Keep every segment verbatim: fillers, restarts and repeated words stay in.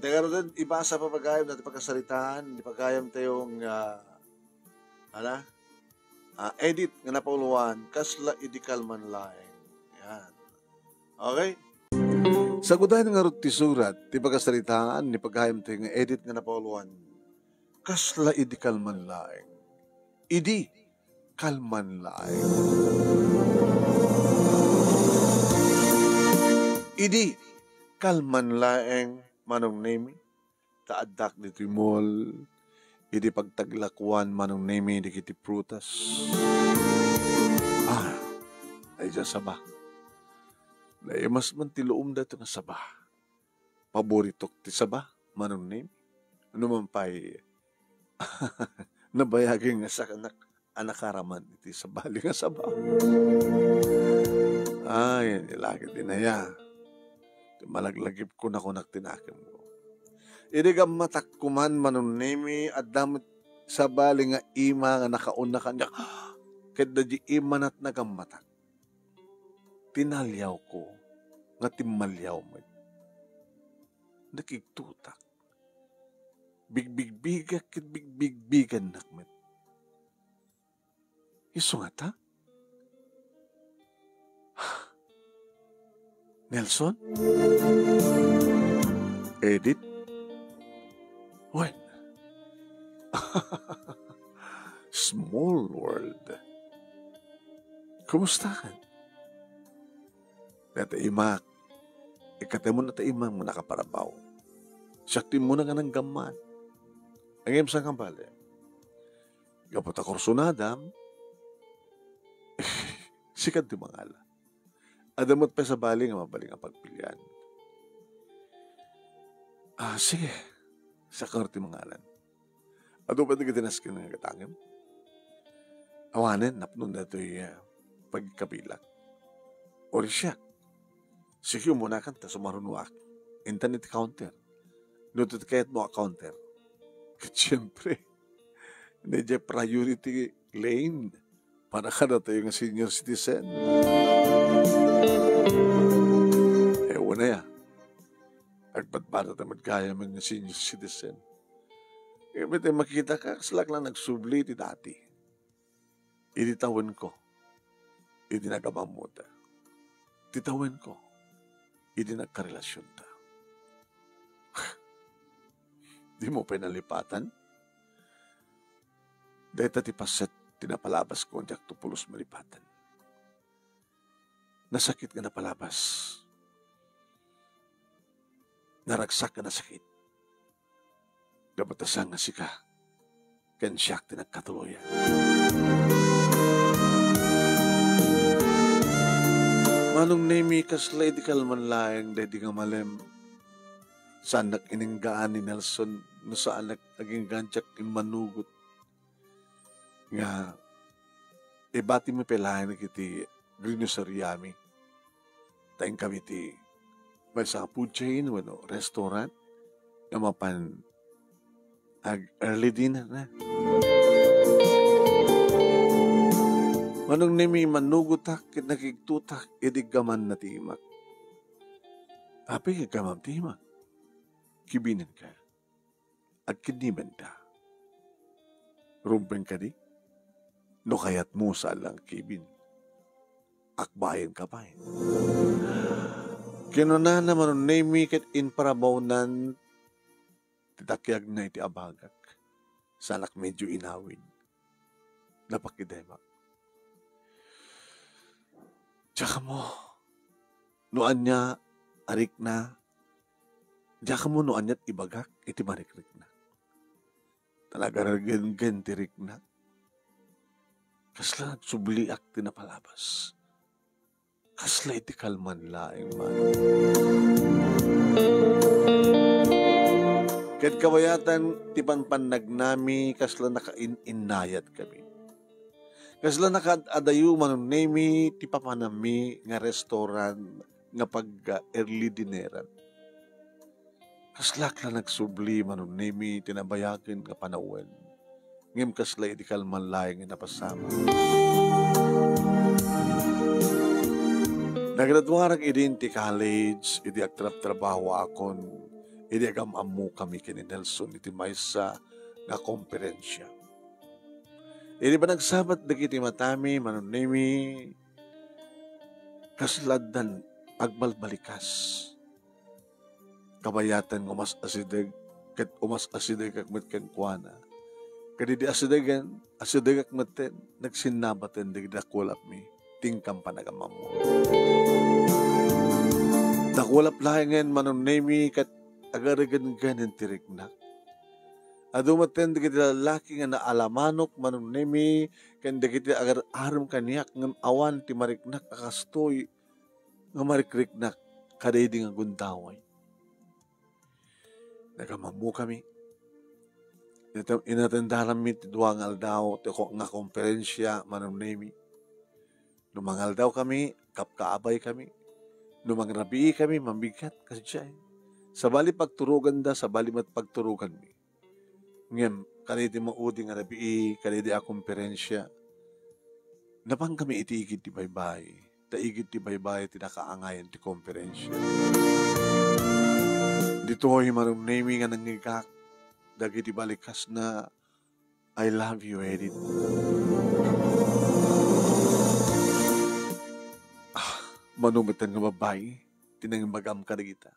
Dagiti ibasa pay gayam dati pakasaritaan, ni pagayam tayo nga, ala? Ah, edit nga napauluan, kasla idi kalman laeng. Yan. Okay? Sagudayen ngarud ti surat, ti pakasaritaan, ni pagayam tayo nga edit nga napauluan, kasla idi kalman laeng. Idi kalman laeng. Idi kalman laeng, Manong Nemi, ta addak ditoy mall, idi pagtaglakuan, Manong Nemi, dagiti prutas. Ah, ay, diay saba. Naimas man ti luom daytoy nga saba. Paboritok ti saba, Manong Nemi. Ano man pay, nabayag nga sakanak a nakaraman iti sabali nga saba. Ay, ni laki ti naya. Ti malaglagipko, nakunak ti nakemko. Idi gammatak kuman, Manong Nemi, adda met sabali nga ima nga nakauna kaniak. Ket daydi ima met nagammatak. Tinaliawko nga timmaliaw met. Nakigtutak. Bigbigbigak ket bigbigbigannak met. Isu ngata? Nelson? Edit? Wen? Small world. Kumusta? Dayta imak, ikatayon ta imam nga nakaparabaw. Siak ti immuna nga nanggamman. Ngem saan nga bale? Gapu ta kursunadam, sika ti mangala. Adda met pay sabali nga mabalin nga pagpilian. Ah, sige. Siak ti mangalan. Adu pay dagiti nasken nga gatangem? Awanen, napnon daytoy, ah, pagkabilak. Or siak. Sige, umunakan ta sumarunoak. Intan iti counter. No, iti kayatmo a counter. Ket siempre, daydiay priority lane. Para kadatayo nga senior citizen. Eh, una ya. Agbadbadata met gayam nga senior citizen. Ngem iti makita ka, kaslak lang nagsubli ti dati. Idi tawenko, idi nagamammota. Ti tawenko, idi nagkarelasionta. Dimo pay nalipatan? Dayta ti paset ti napalabasko, diakto pulos malipatan. Nasakit nga napalabas. Naragsak nga nasakit. Gapu ta saan nga sika ken siak ti nagkatuloyan. Manong Nemi, kasla idi kalman laeng daydi nga malem. Saannak inenggaan ni Nelson no saanak agingga diak immanugot nga ibatimi pay laeng iti grinoseriami. Ta inkami ti maysa a food chain wenno restaurant nga mapan ag-early dinner na. Manong Nemi, immanugotak ket nakigtutak idi aggamanna ti imak. Apay nga aggamam ti imak? Kibinenka. Agkinnibenta. Rumpen kadi? No kayatmo, saan lang kibin. Akbayenka pay. Kinunana, Manong Nemi, ket imparabawnan ti takiagna iti abagak. Saanak medio inawid. Napakidemak. Diak ammo no ania a rikna, diak ammo no ania ti ibagak iti marikrikna. Ta nagaragenggen ti rikna. Kasla nagsubliak ti napalabas. Kasla iti kalman laeng man. Ket kabayatan ti panpannagnami, kasla nakain-innayat kami. Kasla nakaad-adayo, Manong Nemi, ti papanammi nga restaurant nga pag-early dinneran. Kaslak la nagsubli, Manong Nemi, ti nabayagen nga panawen. Ngem kasla idi kalman laeng nga napasamak. Nagraduarak idin ti college, idi agtrabtrabahoakon, idi agam-ammokami ken ni Nelson iti maysa nga komperensia. Idi panagsabat dagiti matami, Manong Nemi, kasla addan agbalbalikas. Kabayaten nga umas-asideg, ket umas-asidegak met kenkuana. Ket idi asidegen, asidegak metten, nagsinnabaten dagiti dakulapmi, ti inkam panagamammo. Dakulap laengen, Manong Nemi, ket agaregenggen ti riknak. Adu metten dagiti lallaki nga naalamanok, Manong Nemi, ken dagiti agar-arem kaniak, ngem awan ti mariknak a kastoy nga marikriknak kadaydi nga gundaway. Nagamammokami. Ita-, inatendaranmi ti dua nga aldaw ti ko-, nga komperensia, Manong Nemi. No mangaldaw kami, kapkaabay kami. No mangrabii kami, mabigat, kasdiay. Sabali pagturoganda, sabali met pagturoganmi. Ngem, kadaydi maudi nga rabii, kadaydi a komperensia, napangkami iti igid ti baybay, ta igid ti baybay ti nakaangayan ti komperensia. Ditoy, Manong Nemi, nga nangngegak dagiti balikasna, "I love you, Edith." Ah, mano metten nga babai ti nangibagam kadagita.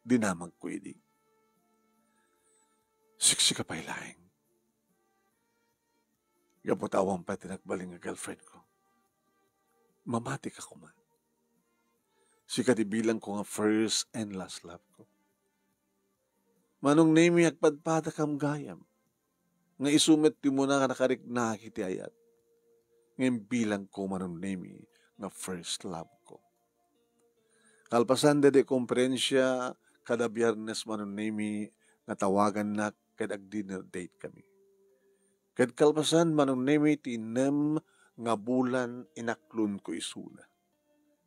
Dinamagko idi. Siksika pay laeng. Gapu ta awan pay ti nagbalin nga girlfriend ko. Mamatika koma. Sika ti bilang ko nga first and last love ko. Manong Nemi, agpadpadakam gayam nga isu met ti umuna nga nakariknak iti ayat. Ngem bilang ko, Manong Nemi, nga first love ko. Kalpasan daydi komperensia, kada Biernes, Manong Nemi, nga tawagannak ket ag-dinner date kami. Ket kalpasan, Manong Nemi, ti innem nga bulan, inaklon ko isuna.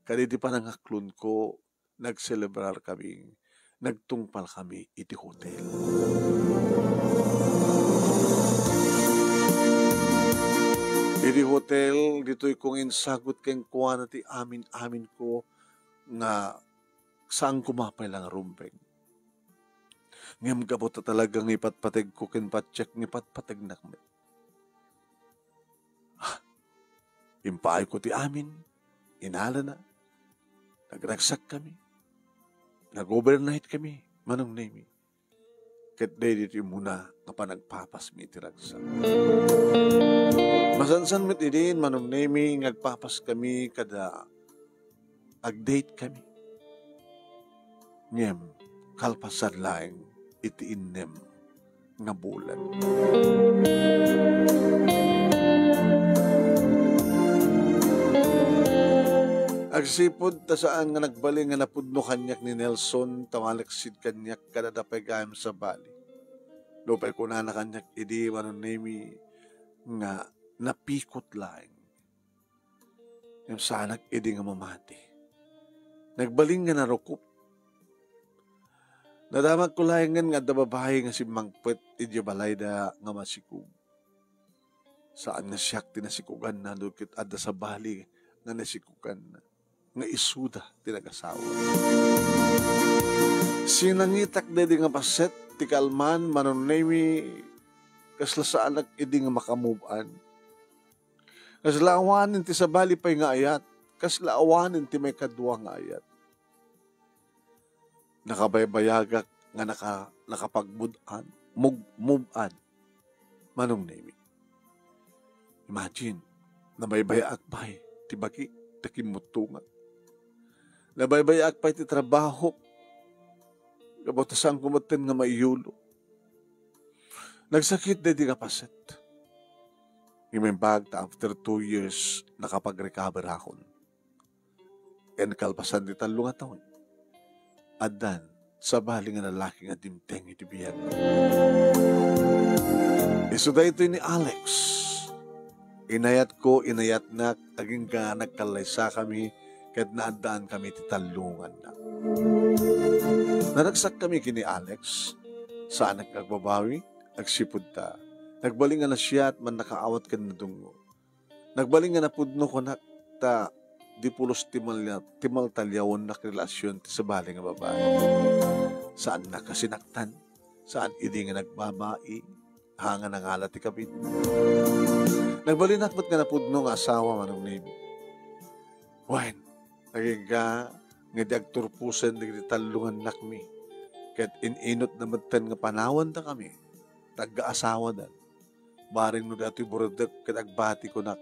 Kadaydi panangaklon ko, nagselebrar kami, nagtungpal kami iti hotel. Iti hotel, ditoy ko nga insagut kenkuana ti amin-amin ko nga saan koma pay la nga rumbeng. Ngem gapu ta talaga nga ipatpateg ko ken patiek nga ipatpategnak met. Ah, impaay ko ti amin, inalana. Nagragsak kami. Nag-overnight kami, Manong Nemi. Ket daydi ti umuna nga panagpapasmi iti ragsak. Masansan met idin, Manong Nemi, nga agpapas kami kada ag-date kami. Ngem, kalpasan laeng iti innem nga bulan. Agsipud ta saan nga nagbalin nga napudno kaniak ni Nelson, ta malaksid kaniak kada adda pay gayam sabali. Nupay kunana kaniak idi, Manong Nemi, nga napikot laeng. Ngem saanak idi nga mamati. Nagbalin nga narukop. Nadamagko laengen nga adda babai nga simmangpet idiay balayda nga masikog. Saan nga siak ti nasikoganna, no ket adda sabali nga nasikoganna, nga isuda ti nagasawa. Sinangitak daydi nga paset ti kalman, Manong Nemi, kasla saanak idi nga maka-move on. Kasla awanen ti sabali pay nga ayat, kasla awanen ti maikadua nga ayat. Nakabaybayagak nga naka-, nakapagmud-an, mug-, move on, Manong Nemi. Imagine, nabaybayaak pay ti bagi ta kimmutongak. Nabaybayaak pay ti trabaho, gapu ta saanko metten nga maiyulo. Nagsakit daydi nga paset. Ngem imbag ta after two years, nakapag-recover akon. Ken kalpasan ti tallo nga tawen, addan sabali nga lalaki nga dimteng iti biag. Isu daytoy ni Alex. Inayatko, inayatnak, agingga nagkallaysakami, ket naaddaankami ti tallo nga annak. Naragsakkami ken ni Alex, saanak agbabawi, agsipud ta nagbalin nga nasiat, mannakaawat ken nadungngo. Nagbalin nga napudno kunak ta di pulos ti malya-, ti maltaliawennak relasion ti sabali nga babai. Saannak a sinaktan. Saan idi nga nagbabai, ha nga nangala ti kabit. Nagbalinak met nga napudno nga asawa, Manong Nemi. Wen, agingga nga di agturposen dagiti tallongannakmi, ket in-inutda metten nga panawantakami, tagga-asawadan. Bareng no daytoy burdek ket agbati kunak.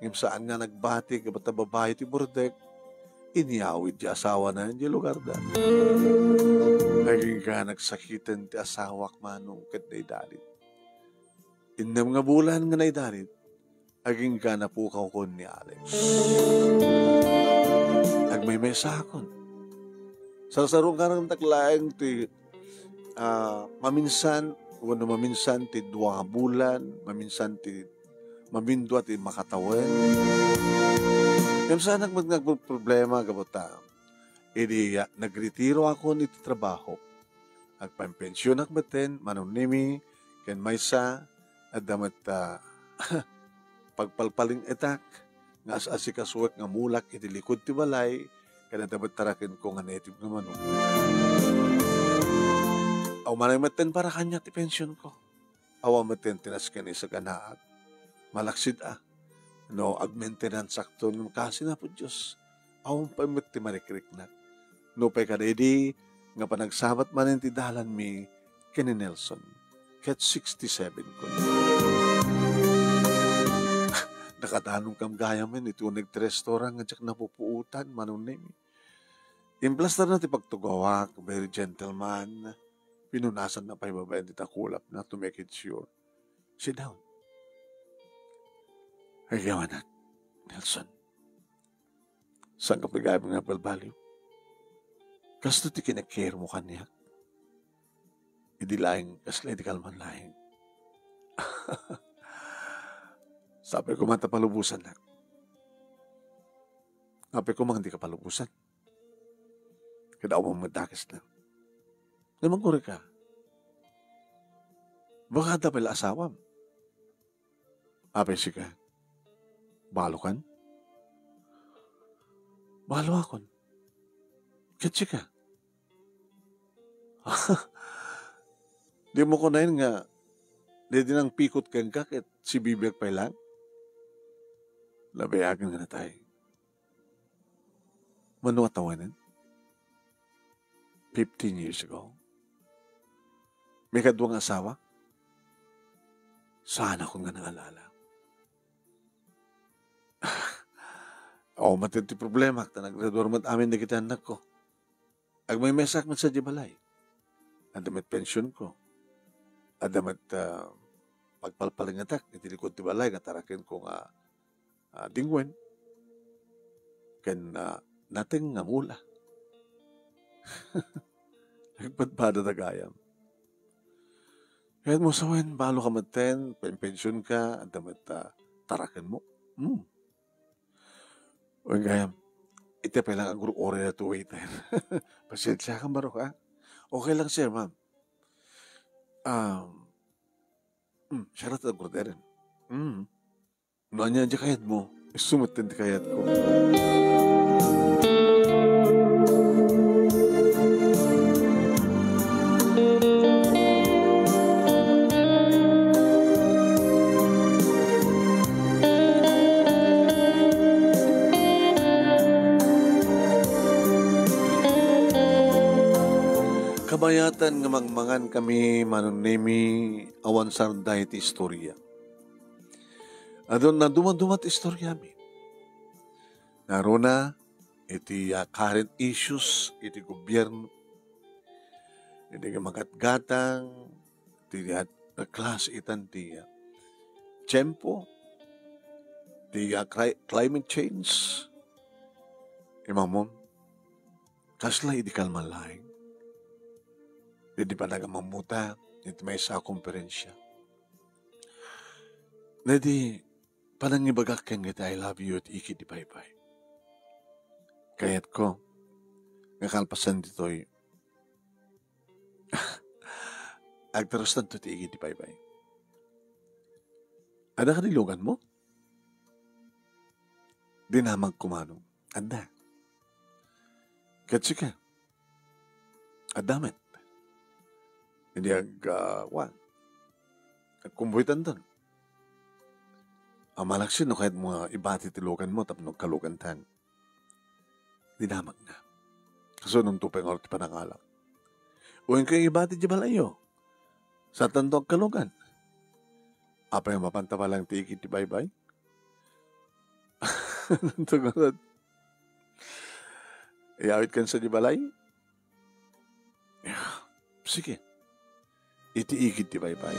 Ngem saan nga nagbati ket ta babai ti burdek, inyawid ti asawana idiay lugarda. Agingga nagsakiten ti asawak, Manong, ket naidalit. Innem nga bulan nga naidalit, agingga napukawkon ni Alex. Agmaymaysakon. Sarsarungkarantak laeng ti, ah, maminsan, wenno maminsan ti dua nga bulan, maminsan ti mamindua ti makatawen. Ngem saanak met nga agproblema gapu ta idi, ah, nagretiroakon iti trabaho, agpampensionak metten, Manong Nemi, ken maysa, adda met, ah, pagpalpaling-etak nga as-asikasuek nga mulak iti likud ti balay, ken adda met tarakenko nga native nga manok. Awan met ti para kaniak ti pensionko. Awan met ti nasken isaganaak. Malaksid a. No, agmaintenanceakto, ngem kaasi ni Apo Dios, awan pay met ti marikriknak. Nupay kadaydi nga panagsabat manen ti dalanmi ken ni Nelson, ket sixty-seven ko. Nakadanonkam gayamen iti uneg ti restaurant nga diak napupuotan, Manong Nemi. Implasterna ti pagtugawak, very gentleman. Pinunasanna pay babaen ti takulapna to make it sure. Sit down. Agyawanak, Nelson. Saan ka pagayam nga balbaliw? Kasto ti kinakirmo kaniak. Idi laeng, kasla idi kalman laeng. Sapay koma ta palubosannak. Apay koma nga di ka palubosan. Kada awan met dakes na. Naman kuri ka. Baka adda pala asawam. Apay sika. Balokan? Baloakon. Ket sika. Di mo kunaen nga, di dinang pikot kenka ket sibibiag pay lang? Labiagen nga natay. Mano a tawenan? Fifteen years ago. May kadua nga asawa? Saanakon nga naalala. Awan met ti problema, ta naggraduar met amin dagiti annakko. Agmaymaysak met sadiay balay. Adda met pensionko. Adda met, ah, pagpalpalingetak iti likud ti balay nga tarakenko nga, ah, dingwen. Ken, ah, nateng nga mula. Nagpadpada ta gayam. Ket mo sawen, balo ka metten, pension ka, adda met, ah, tarakenmo. Hmm. Wen gayam, iti pay lang agruray daytoy waiter. Pasensiakan barok, ha? Okay lang, sir, ma'am. Um, hmm, siya na ti nag-order. Hmm. No ania ti kayatmo, isu met ti kayatko. Kabayatan nga mangmangan kami, Manong Nemi, awan sarday ti istorya. Adun, naduma-duma ti istoriami. Naruna iti, ah, current issues iti gobierno, iti magatgatang, ti, ah, klase itan ti, ah, tiempo, ti, ah, cli-, climate change. Imamon, kasla idi kalman laeng. Idi panagamamuta iti maysa a komperensia. Daydi panangibagak ken iti I love you iti igid ti baybay. Kayatko nga kalpasan ditoy, agtarustanto ti igid ti baybay. Adda kadi luganmo? Dinamagko, Manong. Adda. Ket sika? Adda met. Idi ag-, ah, wan, agkumbuitanton. Amanaksin no kayatmo nga ibati ti luganmo tapno agkalugantan. Dinamagna. Kasunonto pay ngarud ti panangalak. Wen kayo ibati di balayyo. Satanto agkalugan. Apay mapanta balang ti igid ti baybay? Nanto ngarud. Iyawit kan sa di balay? Sige. Iti igid ti baybay.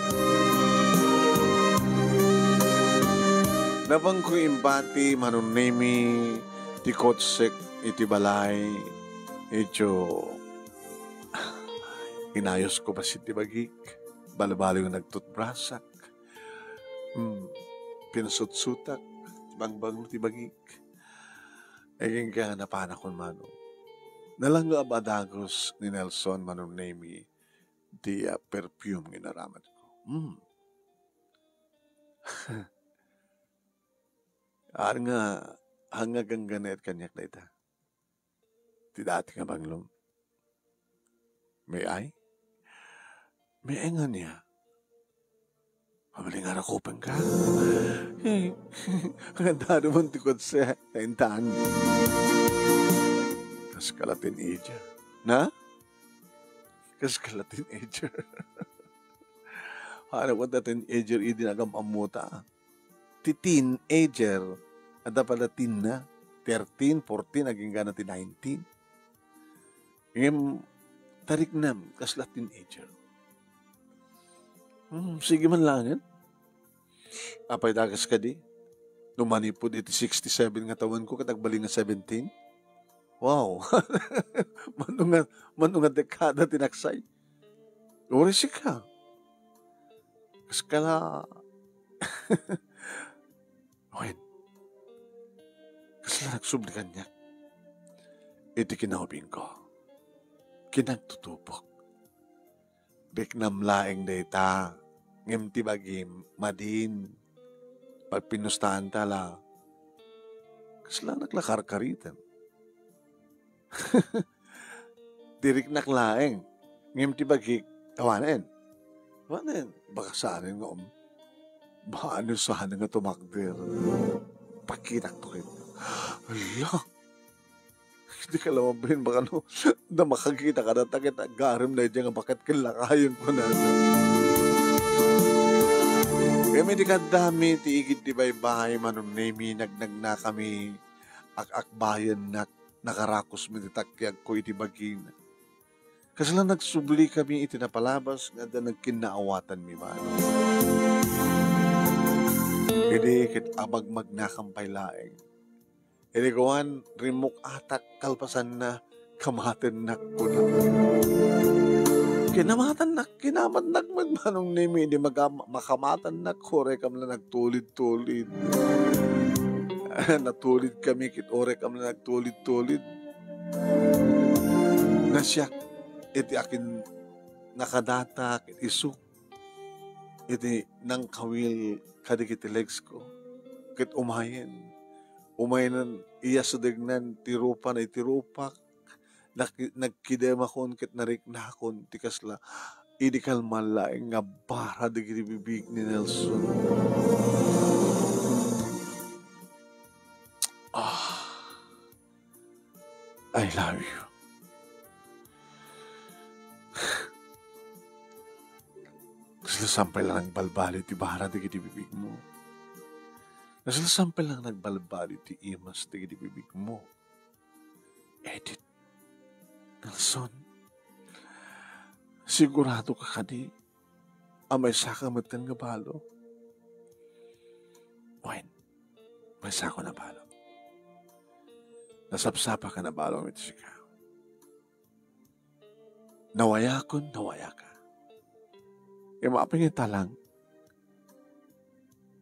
Napanko imbati, Manong Nemi, ti kotsek iti balay. Idiay, inayosko bassit ti bagik. Balbaliw nagtutbrasak. Hmm. Pinsutsutak. Bangbanglo ti bagik. Agingga napanakon, Manong. Nalangngab a dagus ni Nelson, Manong Nemi, ti, ah, perfume nga inaramidko. Hmm. Haan nga, haan nga ganggannaet kaniak dayta. Ti dati nga banglom. May ay? May ay nga niya? Mabalin nga rakupenka. Eh, ang dado man ti kotse, taintaan. Kas ka la teenager. Na? Kas ka la teenager. Ano ko ta teenager, idi nagam-amuta. Ti teenager, adda pay la teen na. Thirteen, fourteen, agingga na ti nineteen. Ngem, tariknam, kasla teenager. Hmm, sige man laengen. Apay dakas kadi? No manipud iti sixty-seven nga tawenko, ket agbalin nga seventeen? Wow! Mano nga, mano nga dekada ti naksay? Uray sika. Kas ka la, wen, kasla nagsubli kaniak iti kinaubingko. Kinagtutubok. Riknam laeng dayta, ngem ti bagim, madin. Pagpinustaanta la, kasla nak la karkariten. Ti riknak laeng, ngem ti bagik, awanen. Awanen, baka saanen nga um-, baka ano saanen nga tumakder. Pakitak to kayo. Hala! Di ka lang mabalin, baka no, da makakita ka na, takit agarim na dyan nga baket ken lakayon ko na. Kami di kadami, ti igid ti baybay, Manong Nemi, nagnagna kami, ak-akbayan nak, nakarakos mi ti takyag ko iti bagina. Kasla nagsubli kami iti napalabas nga adda nagkinnaawatan mi man. Idi ket abagmagnakam pay laeng. Idi kuan, rimmuk-atak, kalpasanna, kamatennak, kuna. Kinamatennak, kinamatnak met, Manong Nemi, idi maga-, makamatennak, uray kam la nagtulid-tulid. Natulid kami, ket uray kam la nagtulid-tulid. Nasiak, iti akin nakadata, ket isuk. Iti nangkawil kadagiti legs ko, ket umayen. Umayen, iyasidegnan ti rupa na iti rupak. Nak-, nagkidemakon ket nariknakon ti kasla idi kalman laeng nga bara dagiti bibig ni Nelson. Ah. I love you. Kasla saan pay lang nagbalbaliw ti bara dagiti bibigmo. Kasla saan pay lang nagbalbaliw ti imas dagiti bibigmo. Edith, Nelson, sigurado ka kadi a maysaka metten nga balo? Wen, maysakon a balo. Nasapsapak a nabalo iti sika. Nawayakon, nawayaka. Imaping italang.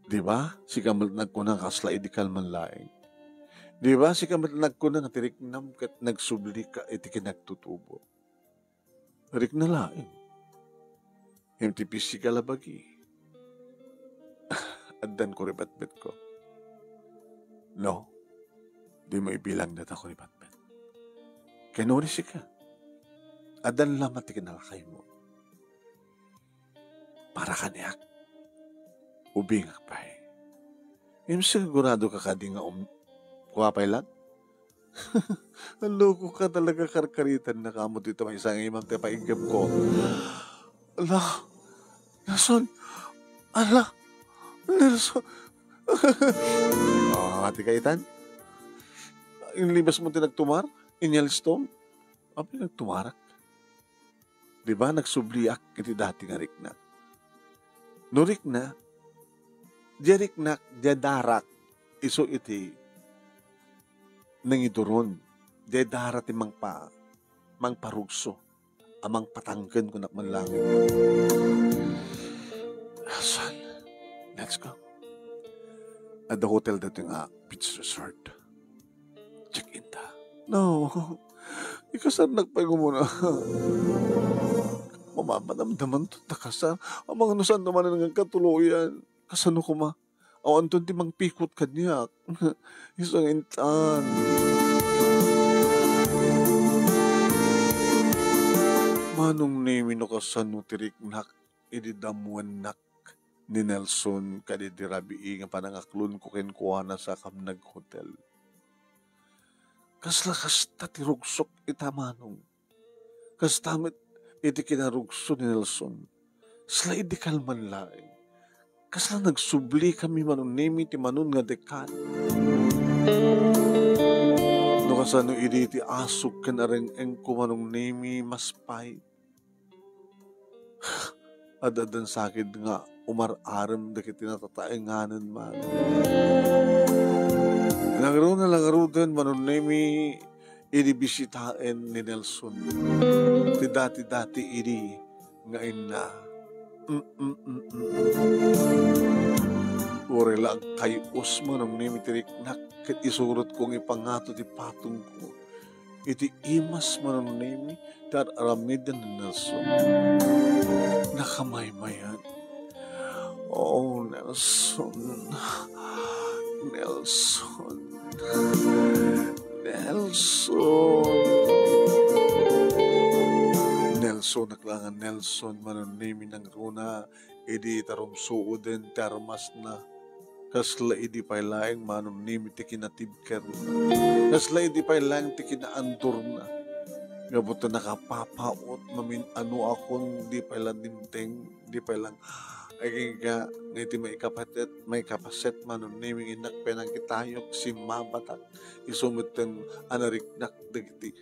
Di ba? Sika met nagkuna kasla idi kalman laeng. Di ba? Sika met nagkuna nga ti riknam ket nagsubli ka iti kinagtutubo. Rikna laeng. Ngem ti pisikal a bagi, addan ko ri batbetko. No, di mo ibilang data ko ri batbet. Ken no, ni sika, addan lamat ti kinalakaymo. para kaniak. Ubingak pay. Ngem sigurado ka kadi nga um-, kua pay lang? Naloko ka talaga, karkaritan na kamo dito, may isang imam ti paiggap ko. Ala, Nelson! Ala, Nelson! Ah, ati kaitan? Inlibas mo ti nagtumar? Inyalistom? Apay nagtumarak? Di ba nagsubliak iti dati nga riknak? No rikna, dia riknak, dia darak, isu iti nangiduron, dia dara ti mangpa-, mangparugso, a mangpatangken kunak man langit. Nelson, let's go. Adda hotel dito nga beach resort. Check-in ta. No. Ikasarnak pay umuna. Mamamadamdaman to ta kasar. Amang no saan naman nga katuloyan. Kasano koma? Awan ton ti mangpikot kaniak. Isang intan. Manong Nemi, no kasano ti riknak idi dammuennak ni Nelson kadi di rabii nga panangaklonko kenkuana sa Kamnag Hotel. Kasla kasta ti rugsok ita, Manong. Kasta met iti kinarugso ni Nelson. Kasla idi kalman laeng. Kasla nagsubli kami, Manong Nemi, ti manon nga dekan. No kasano idi ti asuk ken areng-engko, Manong Nemi, maspay. Ad-addan sakit nga umar-arem dagiti natataenganen man. Nangruna la ngaruden, Manong Nemi, idi bisitaen ni Nelson ti dati-dati idi nga inna. Mm, mm, mm, mm. Uray la agkay-os, Manong Nemi, ti riknak ket isurotko nga ipangato ti patongko iti imas, Manong Nemi, ti ar-aramiden ni Nelson. Nakamaymayan. Oh, Nelson. Nelson. Nelson. Nelson, aklangan Nelson, Manong Nemi, nangruna idi tarumsuoden ti armasna. Kasla idi pay laeng, Manong Nemi, ti kinatibkerna. Kasla idi pay laeng ti kinaandorna. Nga buta nakapapaot, mamin-anoakon, di pay la dimteng, di pay lang, agingga, nga iti maikapaset, maikapaset, Manong Nemi, nga innak pay nangkitayok, simmabatak, isu metten a nariknak dagiti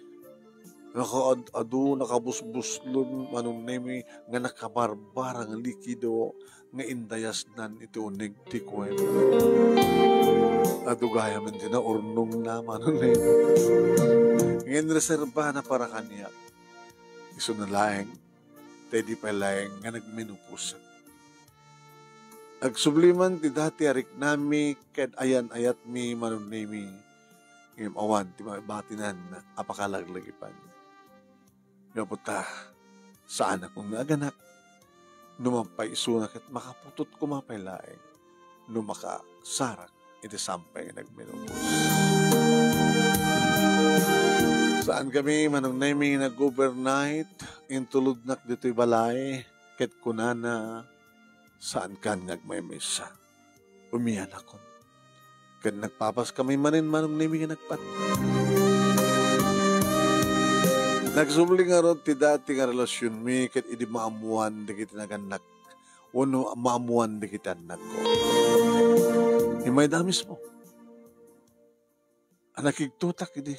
nakaad-adu, nakabusbuslon, Manong Nemi, nga nakabarbarang likido nga indayasnan iti uneg ti kuweba. Adu gayam ti naurnongna, Manong Nemi. Nga inreserbana para kaniak. Isuna laeng, ta idi pay laeng nga nagmenopause. Agsubli man ti dati a riknami ket ayan-ayatmi, Manong Nemi, ngem awan ti mabatinan a pakalaglagipan. Gapu ta, saanakon nga aganak, no mappaisuna ket makaputotko pay laeng no makasarak iti sampay nga nagmenopause. Saankami, Manong Nemi, nag-overnight, intulodnak ditoy balay, ket kunana, saankan nga agmaymaysa. Umianakon. Ket nagpapaskami manen, Manong Nemi, nga nagpat. Nagsubli ngarud ti dati nga relasionmi ket idi maammoan dagiti nagannak wenno maammoan dagiti annakko. Imayda mismo a nakigtotak idi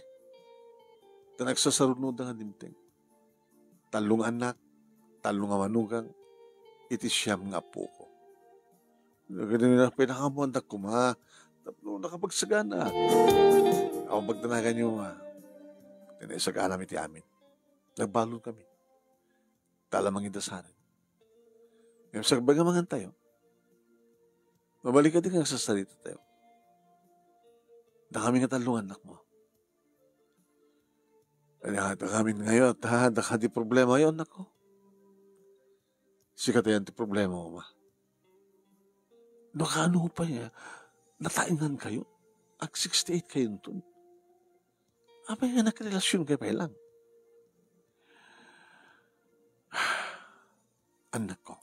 ta nagsasarunoda nga dimteng. Tallo nga annak, tallo nga manugang, iti siam nga apoko. Dagiti pinakaammoandak koma tapno nakapagsagana. Awan pagdanaganyo, ma. Ti naisaganami ti amin. Nagbalon kami. Ta la mangidasanen. Ngem sakbay nga mangantayo, mabalik kadi nga agsasaritatayo. Dakami nga tallo nga annakmo. Ania, dakamin ngayo, ta, daka di problema yon, nako. Sika tayan ti problema, ma. No kaano pay, ah, nataengankayo? Ag sixty-eight kayo ton. Apay nga nagrelasyon kayo pay lang? Annakko,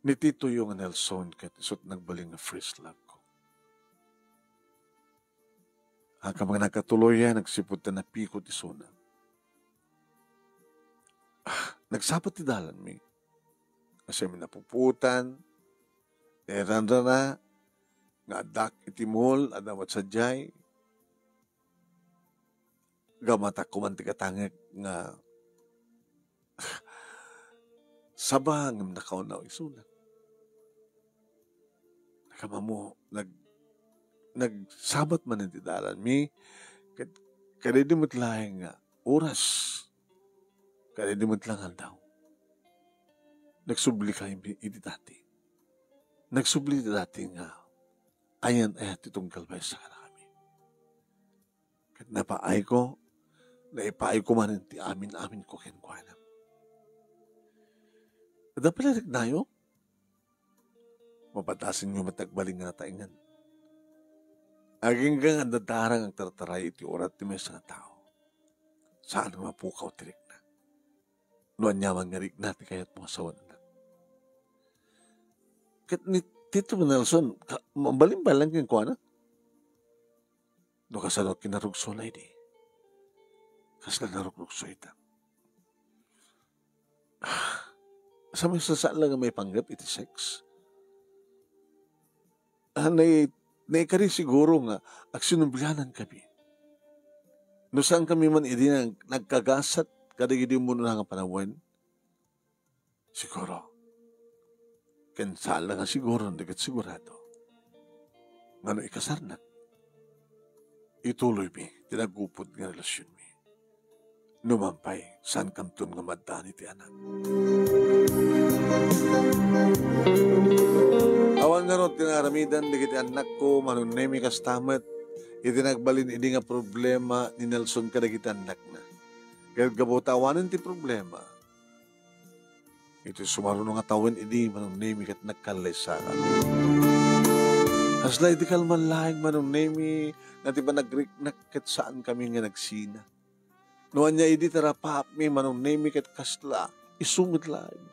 Ni Titoyo nga Nelson ket isu ti nagbalin nga first love ko. Amangan a nakatuloy, nagsipud ta napikot isuna. Ah, nagsabat ti dalanmi. Kasami napuputan, naranrana, nga addak iti mall, adda met sadiay. Gammatak koma ti katangek nga saba ngem nakauna isuna. Nakamammo, nag-, nagsabat manen ti dalanmi, kad-, kadaydi met laeng nga oras, kadaydi met laeng aldaw. Nagsublika iti dati. Nagsubli ti dati nga ayan-ayat ti tunggal maysa kadakami. Ket napaayko, naipaayko manen ti amin-aminko kenkuana. Adda pay la riknayo? Mapadasenyo met agbalin nga nataengen. Agingga nga adda darang agtartaray iti urat ti maysa nga tao. Saan nga mapukaw ti rikna. No aniaman nga rikna ti kayatmo a sawen, anak. Ket ni Tito Nelson, ka-, mabalin pay laeng kenkuana? No kasano ti narugsona idi? Kasla narugrugso ita. Sa may sasaan la nga maipanggep iti sex? Ah, nai-, naikari siguro nga agsinublianankami. No saankami man idi nag-, nagkagasat kadagidi umuna nga panawen, siguro. Ken saan la nga siguro, no di ket sigurado. Nga no ikasarnak, ituloymi ti nagupod nga relasionmi. Numan pay, saankamton nga maaddaan iti anak. Awan ngarud ti naaramidan dagiti annakko, Manong Nemy, kasta met iti nagbalin idi nga problema ni Nelson kadagiti annakna. Ket gapu ta awanen ti problema, iti sumaruno nga tawen idi, Manong Nemy, ket nagkallaysakan. Kasla idi kalman laeng, Manong Nemy, nga ti panagriknak ket saankami nga nagsina. No ania idi ti rapaapmi, Manong Nemy, ket kasla, isu met laeng.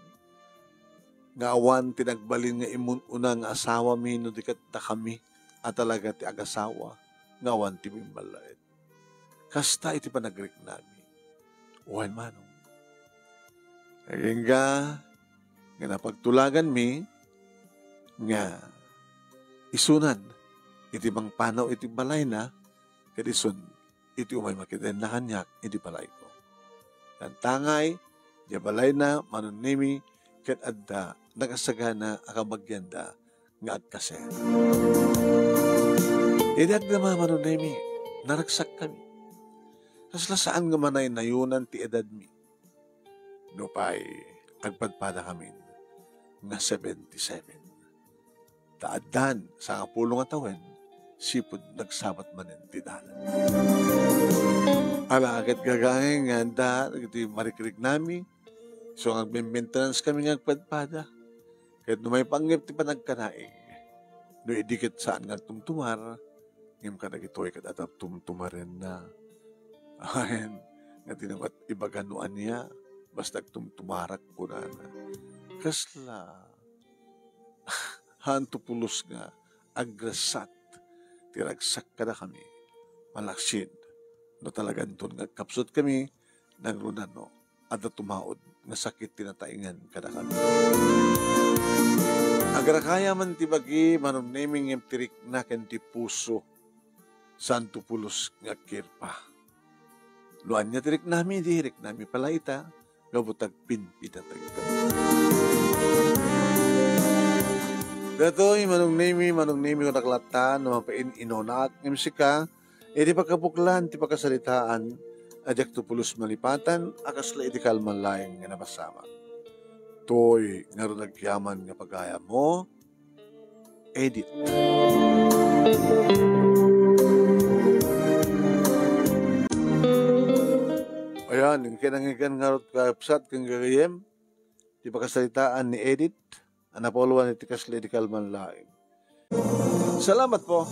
Nga awan ti nagbalin nga immun-una nga asawami no di ket dakami a talaga ti agasawa nga awan ti bimmallaed. Kasta iti panagriknami. Wen, Manong. Agingga nga napagtulaganmi nga isunan iti mangpanaw iti balayna, ket isun iti umay makidenna kaniak iti balayko. Nantangay, diay balayna, Manong Nemy, ket adda nakasagana a kabagianda nga agkasera. Idi agdama, Manong Nemy, naragsakkami. Kasla saan nga manaynayonan ti edadmi. Nupay agpadpadakamin nga seventy-seven. Ta addan sangapulo nga tawen, sipud nagsabat manen ti dalan. Ala ket gagaeng nga adda dagiti marikriknami, isu nga agmaintenanskami nga agpadpada. Ket no maipanggep ti panagkanaig, no idi ket saan nga agtumtumar, ngem kadagitoy ket adda tumtumarenna. Awan nga di na met ibaga no ania, basta agtumtumarak, kunana. Kasla, haanto pulos nga agressat ti ragsak kadakami. Malaksid, no talaganton nga agkapsutkami, nangruna no adda tumaud nga sakit ti nataengen kadakami. Agrakaya man ti bagi, Manong Nemy, ngem ti rikna ken ti puso, saanto pulos nga agkirpa. No ania ti riknami, di riknami pay la ita, gapu ta agpinpinateg. Datoy, Manong Nemy, Manong Nemy, kunak latta, no mapain-inunak ngem sika, iti pagkabuklan ti pakasaritaan, a diakto pulos malipatan, a kasla idi kalman laeng nga napasamak. Toy, ngarud agyaman nga pagayammo, Edit. Ayan, ken nangyigan ngarud, kakabsat ken gagayyem, ti pakasaritaan ni Edit, a napauluan iti kasla idi kalman laeng. Salamat po.